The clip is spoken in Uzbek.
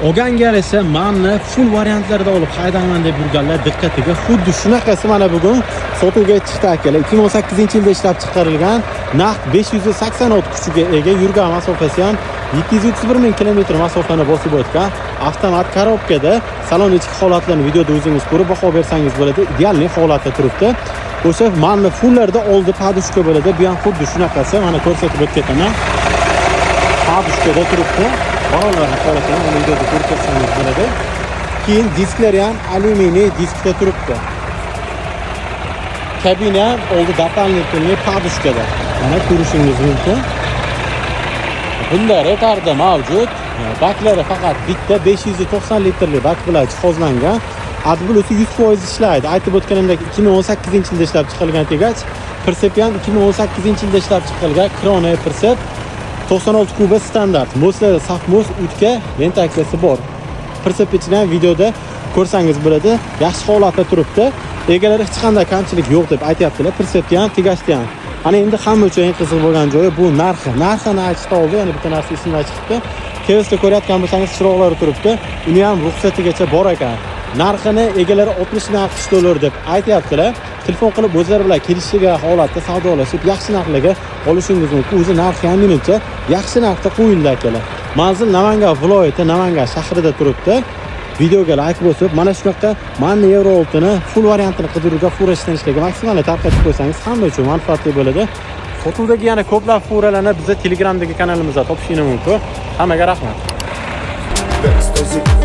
Olgan yarasha MANni full variantlarida olib haydayman deb yurganlar diqqatiga, xuddi shunaqasi mana bugun sotuvga chiqdi, akalar. 2018-yilda ishlab chiqarilgan, naqd 580 ot kuchiga ega, yurgan masofasi ham 731 ming kilometr masofani bosib o'tgan, avtomat korobkada. Salon ichki holatlarini videoda o'zingiz ko'rib baho bersangiz bo'ladi. Идеальный holatda turibdi. O'sha MANni fulllarda oldi подушка bo'ladi. Bu ham xuddi shunaqasi. Mana, ko'rsatib o'tib ketaman. Подушка da turibdi. Balonlarni holatini mana videoda ko'rib ketsangiz bo'ladi. Keyin disklari ham alyuminiy diskda turibdi. Kabina ham oldi дополнительный подушка da. Mana, ko'rishingiz mumkin. Bunda retarder mavjud. Baklari faqat bitta, 590 litrli bak bilan jihozlangan. AdBlue'si 100% ishlaydi. Aytib o'tganimdek, 2018-yilda ishlab chiqarilgan тягач. Pritsep ham 2018-yilda ishlab chiqarilgan Krone pritsep, 96 куба standart. Мост lar saf мост, уткa лента si bor. Pritsep ichini ham videoda ko'rsangiz bo'ladi. Yaxshi holatda turibdi. Egalari hech qanday kamchilik yo'q deb aytyaptilar. Pritsepni ham, тягач ni ham. Ana endi hamma uchun eng qiziq bo'lgan joyi bu narxi. Narxini aytishdan oldin yana bitta narsa esimdan chiqibdi. Kevsda ko'rayotgan bo'lsangiz, chiroqlari turibdi. Uni ham ruxsatigacha bor ekan. Narxini egalari 60 ming AQSh dollar deb aytyaptilar. Telefon qilib, o'zlari bilan kelishgan holatda savdolashib, yaxshi narxlarga olishingiz mumkin. O'zi narxi ham menimcha yaxshi narxda qo'yildi, akalar. Manzil Namangan viloyati, Namangan shahrida turibdi. Videoga layk bosib, mana shunaqa MAN Euro 6ni full variantini qidiruvga fura ishlanishlarga maksimal tarqatib qo'ysangiz, hamma uchun manfaatli bo'ladi. Sotuvdagi yana ko'plab furalarni biza Telegramdagi kanalimizda topishingiz mumkin. Hammaga rahmat. Экстази.